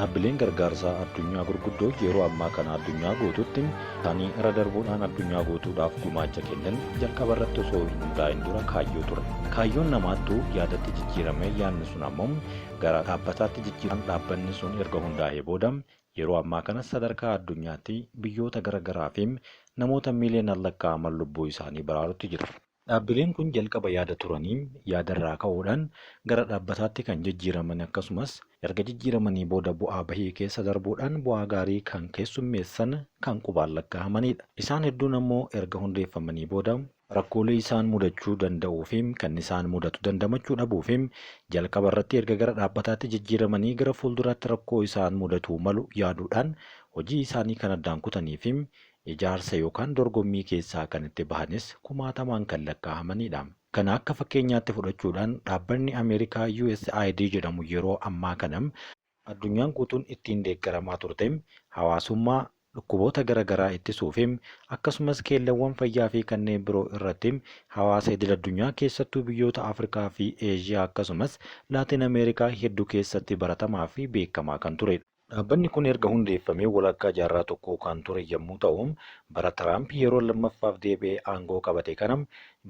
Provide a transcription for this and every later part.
Dhaabbileen gargaarsaa addunyaa gurguddoo yeroo ammaa kana addunyaa guutuutti isaanii irra darbuudhaan addunyaa guutuudhaaf gumaacha kennan jalqaba irratti osoo hin hundaa'in dura kaayyoo ture. Kaayyoon namaattuu yaadatti jijjiiramee yaadni sun ammoo gara dhaabbataatti jijjiiramuun dhaabbanni sun erga hundaa'ee booda yeroo ammaa kana sadarkaa addunyaatti biyyoota gara garaa fi namoota miiliyoonaan lakkaa'aman lubbuu isaanii baraarutti jira. Dhaabbileen kun jalqaba yaada turanii yaadarraa ka'uudhaan gara dhaabbataatti kan jijjiiraman akkasumas erga jijjiiramanii booda bu'aa bahii keessa darbuudhaan bu'aa gaarii kan keessummeessan kan qubaan lakkaa'amanidha. Isaan hedduun ammoo erga hundeeffamanii booda rakkoolee isaan mudachuu danda'uu fi kan isaan mudatu dandamachuu dhabuu fi jalqaba irratti erga gara dhaabbataatti jijjiiramanii gara fuulduraatti rakkoo isaan mudatuu malu yaaduudhaan hojii isaanii kan addaan kutanii fi ijaarsa yookaan dorgommii keessaa kan itti bahanis kumaatamaan kan lakkaa'amanidha. Kana akka fakkeenyaatti fudhachuudhaan dhaabbanni Ameerikaa USAID jedhamu yeroo ammaa kana addunyaan guutuun ittiin deeggaramaa turte hawaasummaa dhukkuboota gara garaa ittisuu fi akkasumas keellawwan fayyaa fi kanneen biroo irratti hawaasa idil addunyaa keessattuu biyyoota Afrikaa fi Eeshiyaa akkasumas Laatiin Ameerikaa hedduu keessatti baratamaa fi beekamaa kan turedha. Dhaabbanni kun erga hundeeffamee walakkaa jaarraa tokkoo kan ture yommuu ta'u, bara Tiraamp yeroo lammaffaaf deebi'ee aangoo qabate kana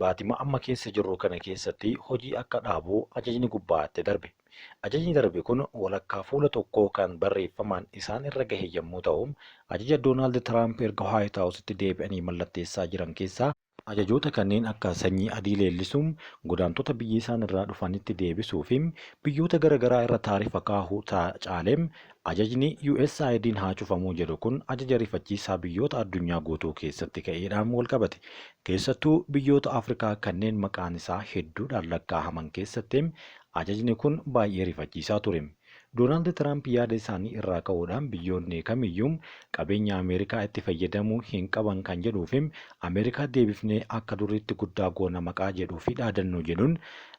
baatima amma keessa jirru kana keessatti hojii akka dhaabu ajajni gubbaatti darbe. Ajajni darbe kun walakkaa fuula tokkoo kan barreeffamaan isaan irra gahe yommuu ta'u, ajaja Doonaald Tiraamp erga Waayit Haawusitti deebi'anii mallatteessaa jiran keessaa ajajoota kanneen akka sanyii adii leellisuu, godaantota biyya isaan irraa dhufanitti deebisuu fi biyyoota gara garaa irra taarifa kaahuu caalee ajajni USAID'n haa cufamuu jedhu kun ajaja rifachiisaa biyyoota addunyaa guutuu keessatti ka'eedhaan walqabate. Keessattuu biyyoota Afrikaa kanneen maqaan isaa hedduudhaan lakkaa'aman keessatti ajajni kun baay'ee rifachiisaa ture. Doonaald Tiraamp yaada isaanii irraa ka'uudhaan biyyoonni kamiyyuu qabeenya Ameerikaa itti fayyadamuu hin qaban kan jedhuu fi Ameerikaa deebifnee akka duriitti guddaa goona maqaa jedhuu fi dhaadannoo jedhuun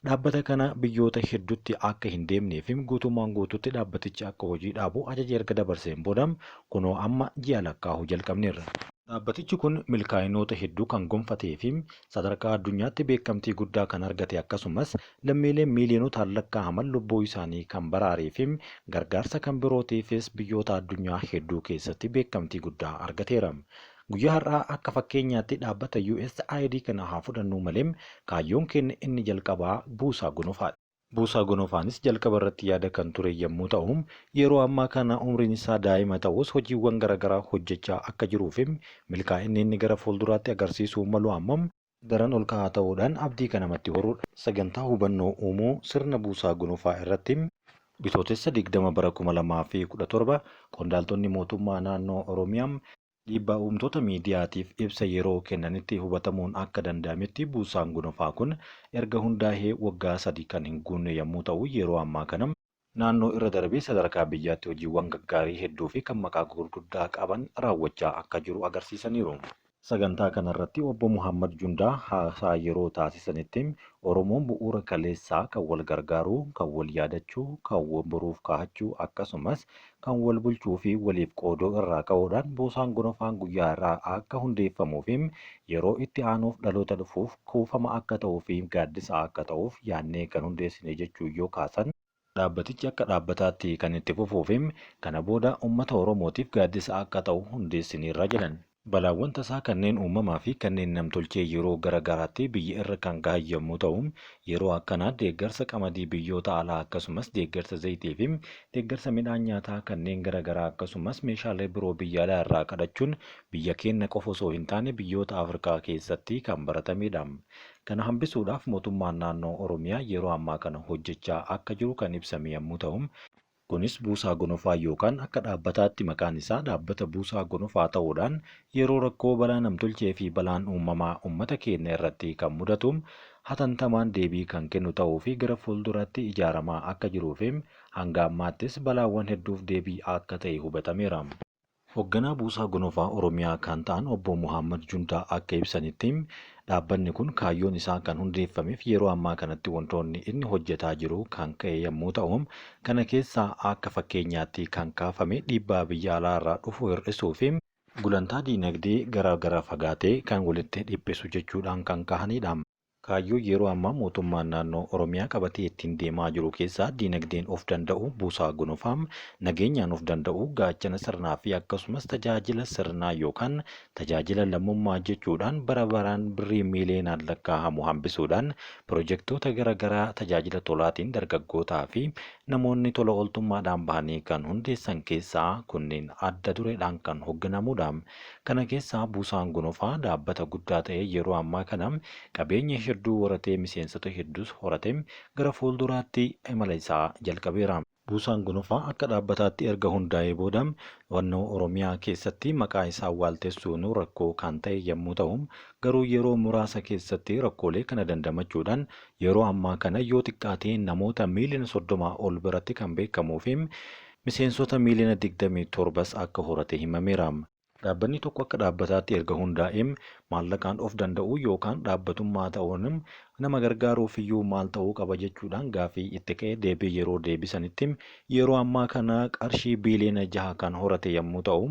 dhaabbata kana biyyoota hedduutti akka hin deemnee fi guutummaan guutuutti dhaabbatichi akka hojii dhaabu ajaja erga dabarseen booda kunoo amma ji'a lakkaa'uu jalqabneerra. Dhaabbatichi kun milkaa'inoota hedduu kan gonfatee fi sadarkaa addunyaatti beekamtii guddaa kan argate akkasumas lammiilee miiliyonotaan lakkaa'aman lubbuu isaanii kan baraaree fi gargaarsa kan birootiifis biyyoota addunyaa hedduu keessatti beekamtii guddaa argateera. Guyyaa har'aa akka fakkeenyaatti dhaabbata USAID kana haa fudhannuu malee kaayyoon keenya inni jalqabaa Buusaa Gonofaadha. Buusaa Gonofaanis jalqaba irratti yaada kan ture yommuu ta'u, yeroo ammaa kana umriin isaa daa'ima ta'us hojiiwwan garaagaraa hojjechaa akka jiruu fi milkaa'inni inni gara fuulduraatti agarsiisuu malu ammoo daran ol ka'aa ta'uudhaan abdii kan namatti horudha. Sagantaa hubannoo uumuu sirna Buusaa Gonofaa irratti Bitootessa 20 bara 2017 qondaaltonni mootummaa naannoo Oromiyaa Dhiibbaa uumtoota miidiyaatiif ibsa yeroo kennanitti hubatamuun akka danda'ametti Buusaan Gonofaa kun erga hundaahee waggaa sadi kan hin guunne yammuu ta'u yeroo ammaa kana naannoo irra darbee sadarkaa biyyaatti hojiiwwan gaggaarii hedduu fi kan maqaa gurguddaa qaban raawwachaa akka jiru agarsiisaniiru. Sagantaa kanarratti Obbo Muhaammad Jundaa haasaa yeroo taasisanitti, Oromoon bu'uura kaleessaa kan wal gargaaruu, kan wal yaadachuu, kan boruuf kaahachuu akkasumas kan wal bulchuu fi waliif qooduu irraa ka'uudhaan Buusaan Gonofaan guyyaa har'aa akka hundeeffamuu fi yeroo itti aanuuf dhaloota dhufuuf kuufama akka ta'uu fi gaaddisa akka ta'uuf yaadnee kan hundeessine jechuun yoo kaasan, dhaabbatichi akka dhaabbataatti kan itti fufuu fi kana booda ummata Oromootiif gaaddisa akka ta'u hundeessineerra jedhan. Balaawwan tasaa kanneen uumamaa fi kanneen namtolchee yeroo gara garaatti biyya irra kan gahan yommuu ta'u, yeroo akkanaa deeggarsa qamadii biyyoota alaa akkasumas deeggarsa zayitii fi deeggarsa midhaan nyaataa kanneen gara garaa akkasumas meeshaalee biroo biyya alaa irraa kadhachuun biyya keenna qofa osoo hin taane biyyoota Afrikaa keessatti kan baratameedha. Kana hambisuudhaaf mootummaan naannoo Oromiyaa yeroo ammaa kana hojjechaa akka jiru kan ibsame yommuu ta'u, Kunis Buusaa Gonofaa yookaan akka dhaabbataatti maqaan isaa Dhaabbata Buusaa Gonofaa ta'uudhaan yeroo rakkoo balaa namtolchee fi balaan uumamaa ummata keenya irratti kan mudatu hatantamaan deebii kan kennu ta'uu fi gara fuulduraatti ijaaramaa akka jiruu fi hanga ammaattis balaawwan hedduuf deebii akka ta'e hubatameera. Hogganaa Buusaa Gonofaa Oromiyaa kan ta'an Obbo Muhaammad Jundaa akka ibsanitti, dhaabbanni kun kaayyoon isaa kan hundeeffameef yeroo ammaa kanatti wantoonni inni hojjetaa jiru kan ka'e yammuu ta'u, kana keessaa akka fakkeenyaatti kan kaafame dhiibbaa biyya alaa irraa dhufu hir'isuu fi gulantaa diinagdee gara gara fagaatee kan walitti dhiphisu jechuudhaan kan kahanidha. Kaayyoo yeroo ammaa mootummaan naannoo Oromiyaa qabatee ittiin deemaa jiru keessaa diinagdeen of danda'u, buusaa gonofaa, nageenyaan of danda'u, gaachana sirnaa fi akkasumas tajaajila sirnaa yookaan tajaajila lammummaa jechuudhaan bara baraan birrii miiliyoonaan lakkaa'amu hambisuudhaan pirojektoota garaagaraa tajaajila tolaatiin dargaggootaa fi namoonni tola ooltummaadhaan bahanii kan hundeessan keessaa kunneen adda dureedhaan kan hoogganamudha. Kana keessaa buusaan gonofaa dhaabbata guddaa ta'e yeroo ammaa kana qabeenya hedduu horatee miseensota hedduus horatee gara fuulduraatti imala isaa jalqabeera. Buusaan gonofaa akka dhaabbataatti erga hundaa'ee booda naannoo Oromiyaa keessatti maqaa isaa waaltessuun rakkoo kan ta'e yommuu ta'u, garuu yeroo muraasa keessatti rakkoolee kana dandamachuudhaan yeroo ammaa kana yoo xiqqaate namoota miiliyoona 30 ol biratti kan beekamuu fi miseensota miiliyoona 27s akka horate himameera. Dhaabbanni tokko akka dhaabbataatti erga hundaa'ee maallaqaan of danda'uu yookaan dhaabbatummaa ta'uun nama gargaaruuf iyyuu maal ta'uu qaba jechuudhaan gaaffii itti ka'e deebii yeroo deebisanitti yeroo ammaa kana qarshii biiliyoona 6 kan horate yommuu ta'u,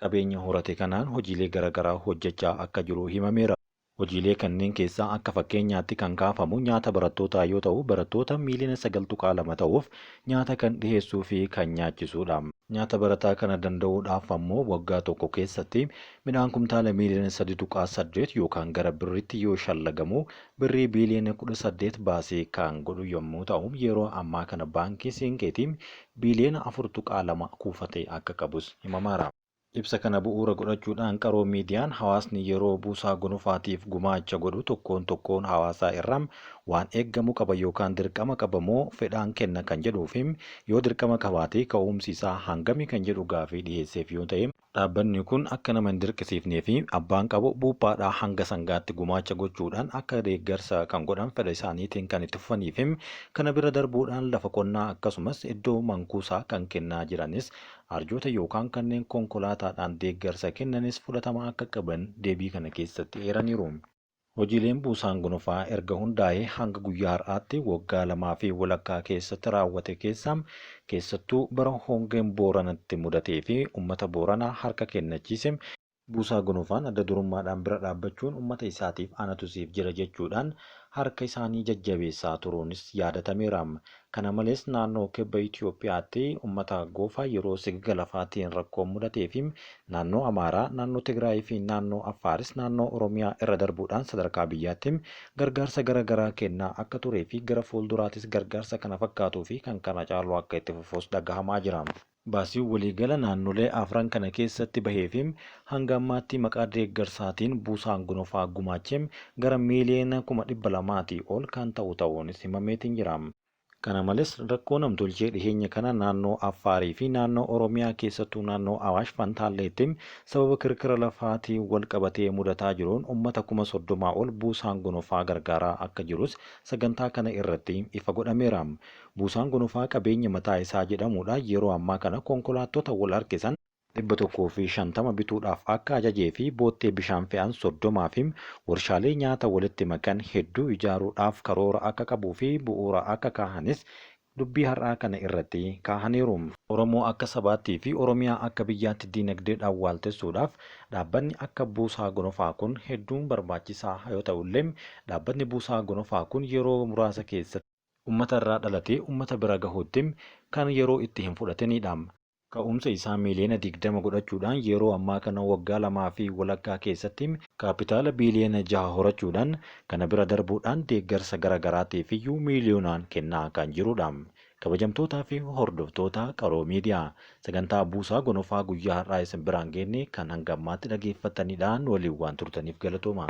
qabeenya horate kanaan hojiilee garaagaraa hojjechaa akka jiru himameera. Hojiilee kanneen keessaa akka fakkeenyaatti kan kaafamu nyaata barattootaa yoo ta'u, barattoota miiliyoona 9.2 ta'uuf nyaata kan dhiheessuu fi kan nyaachisudha. Nyaata barataa kana danda'uudhaaf ammoo waggaa tokko keessatti midhaan kumtaala miiliyoona 3.8 yookaan gara birriitti yoo shallagamu birrii biiliyoona 18 baasii kan godhu yommuu ta'u, yeroo ammaa kana baankii Siinqeetiin biiliyoona 4.2 kuufatee akka qabus himamaara. Ibsa kana bu'uura godhachuudhaan Qaroo Miidiyaan hawaasni yeroo buusaa gonofaatiif gumaacha godhu tokkoon tokkoon hawaasaa irraa waan eeggamu qaba yookaan dirqama qaba moo fedhaan kenna kan jedhuu fi yoo dirqama qabaate ka'umsi isaa hangami kan jedhu gaafii dhiheesseef yoo ta'e, dhaabbanni kun akka nama hin dirqisiifnee fi abbaan qabu buuphaadhaa hanga sangaatti gumaacha gochuudhaan akka deeggarsa kan godhan fedha isaaniitiin kan itti fufanii fi kana bira darbuudhaan lafa qonnaa akkasumas iddoo mankuusaa kan kennaa jiranis arjoota yookaan kanneen konkolaataadhaan deeggarsa kennanis fudhatama akka qaban deebii kana keessatti eeraniiru. Hojiileen buusaan gonofaa erga hundaa'ee hanga guyyaa har'aatti waggaa lamaa fi walakkaa keessatti raawwate keessaa keessattuu bara hongeen Booranatti mudatee fi uummata Booranaa harka kennachiise buusaa gonofaan adda durummaadhaan bira dhaabbachuun uummata isaatiif anatu siif jira jechuudhaan harka isaanii jajjabeessaa turuunis yaadatameera. Kana malees naannoo kibba Itoophiyaatti uummata Goofaa yeroo sigiga lafaatiin rakkoon mudatee fi naannoo Amaaraa, naannoo Tigraayii fi naannoo Affaaris naannoo Oromiyaa irra darbuudhaan sadarkaa biyyaatti gargaarsa garaagaraa kennaa akka turee fi gara fuulduraatis gargaarsa kana fakkaatuu fi kan kana caalu akka itti fufus dhagahamaa jira. Baasiin waliigala naannolee afran kana keessatti bahee fi hanga ammaatti maqaa deeggarsaatiin buusaan gonofaa gumaachee gara miiliyoona 200,000 ol kan ta'u ta'uunis himameetiin jira. Kana malees rakkoo namtolchee dhiheenya kana naannoo Affaarii fi naannoo Oromiyaa keessattuu naannoo Awaash Fantaalleetti sababa kirkira lafaatiin wal qabatee mudataa jiruun uummata 30,000 ol buusaan gonofaa gargaaraa akka jirus sagantaa kana irratti ifa godhameera. Buusaan gonofaa qabeenya mataa isaa jedhamuudhaan yeroo ammaa kana konkolaattota wal harkisan 150 bituudhaaf akka ajajee fi boottee bishaan fe'an 30 fi warshaalee nyaata walitti makan hedduu ijaaruudhaaf karoora akka qabuu fi bu'uura akka kaahanis dubbii har'aa kana irratti kaahaniiru. Oromoo akka sabaattii fi Oromiyaa akka biyyaatti diinagdeedhaan waaltessuudhaaf dhaabbanni akka buusaa gonofaa kun hedduun barbaachisaa yoo ta'ullee dhaabbatni buusaa gonofaa kun yeroo muraasa keessatti uummata irraa dhalatee uummata bira gahuutti kan yeroo itti hin fudhatinidha. Ka'umsa isaa miiliyoona 20 godhachuudhaan yeroo ammaa kana waggaa lamaa fi walakkaa keessatti kaapitaala biiliyoona 6 horachuudhaan kana bira darbuudhaan deeggarsa garaagaraatiif iyyuu miiliyoonaan kennaa kan jirudha. Kabajamtootaa fi hordoftoota Qaroo Miidiyaa sagantaa buusaa gonofaa guyyaa har'aa isin biraan geenne kan hanga ammaatti dhageeffattanidhaan waliin waan turtaniif galatooma.